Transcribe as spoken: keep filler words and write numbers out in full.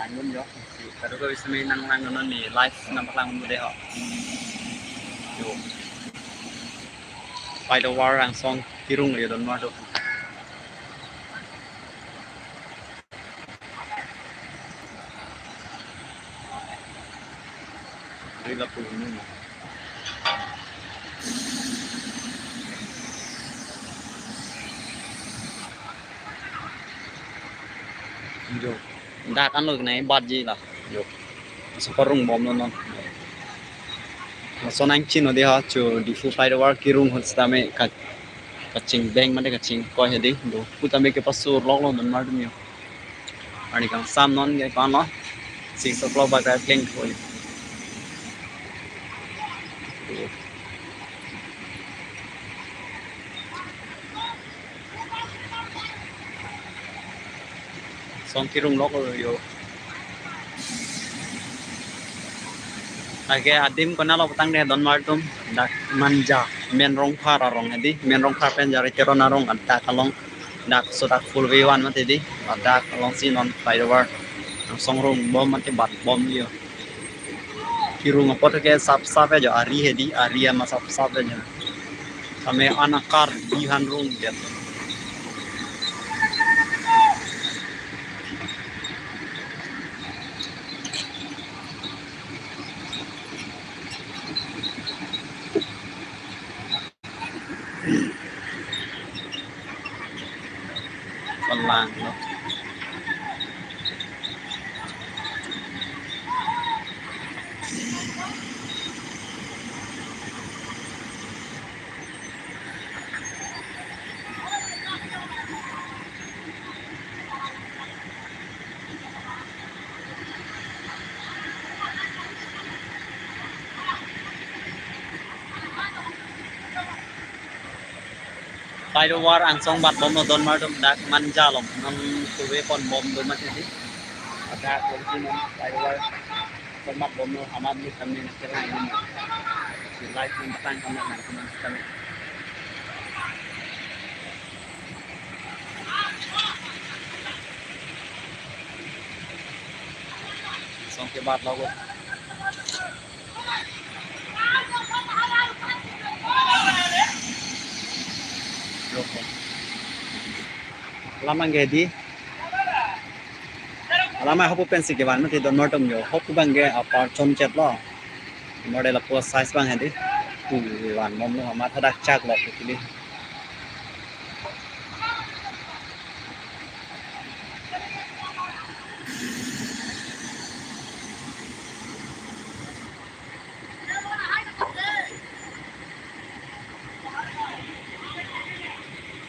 Langdun jo. Si, kadokave sitame nang langdun non, ne live nangpaklang dun de ho. Jo. Pai tovar angsong kirung lo jo, don mar do. Ri lapu nu. Jo. Dak anlo nai batji la. Jo. Laso parung bomlo non. Laso nangchinine dei ha, cho Diphu flyover kirung ahut sitame ka, kachingbeng mate kachingkoi hedi. Jo. Pu tame kepasur loklo don mar dum jo. Arni kangsam non ke ko-anlo. Six o'clock bak ta pleng koi. Song kirung loklo jo. Lake adim konatlo putang dei don mar dum, dak Manja, Men Rongphar arong hedi, Men Rongphar pen Jari Teron arong adak along, dak so dak full way one mati dei, adak alongsi non flyover angsong rung bom mati bat bom jo. Kirung apot ke sap sap jo, ari hedi, ari ama sap sap jo. Kami anakar di hanrung dia. Palang lo. Flyover angsong bat bomlo don mar dum, dak Manja along non kuve pon bomlo mati dei. Dak kuve non flyover angsong bat bomlo, amat ni kami na kira ini. Live nangpatang kami nang kami kami. Song kebat lo. Lamang ke di. Lama hapu pensi kevan mati don mar dum jo. Hapu abang ke apar chomchet lo. Model apo size abang hedi. Tu van bomlo, amat hadak chak lo tu kili.